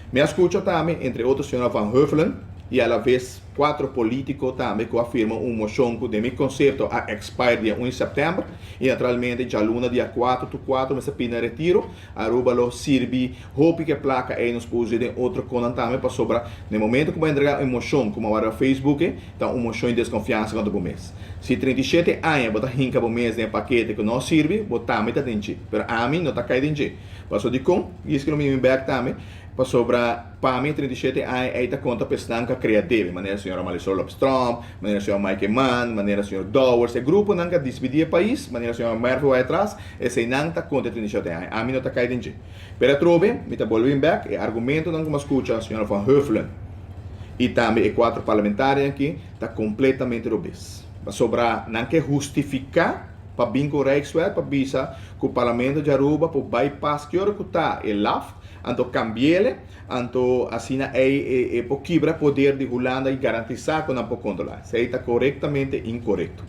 Mi a scucha tambe, entre otro, señora Van Huffelen y a la vez cuatro politico tambe cu a firma un mocion cu den mi concepto a expire dia 1 di september y naturalmente djaluna dia 4 tu 4 mester pidi nan retiro. Aruba lo sirbi hopi cu e placa ey nos por usa den otro conan tambe pasobra na e momento cu bo a entrega un mocion cu bo a wak riba Facebook e ta un mocion di desconfiansa contra bo mes. Si 37 aña bo ta hinca bo mes den e pakete cu no sirbi, bo tambe ta den dje. Pero ami no ta cay den dje. Pasobra dicon? Y esaki lo mira mi bek tambe. Pasobra pa mi 37 aña ey ta conta pa esnan cu a crea debe, manera señora Marisol Lopez Tromp, manera señor Mike Eman, manera señor Dowers, e gruponan cu a dispidi e pais, manera señora Murphy wak atras, eseynan ta conta e 37 aña. Ami no ta cay den dje. Pero atrobe, mi ta bolbe bin bek, e argumentonan cu mi a scucha señora Van Huffelen y tambe e cuatro parlamentarionan aki ta completamente robes. Pasobra nan ke hustifica pa bin cu Rijkswet pa bisa cu Parlamento di Aruba por bypass ki ora cu ta e laft, anto cambiele, anto asina ey e por kibra poder di Hulanda y garantisa cu nan por controla. Esey ta corectamente incorecto.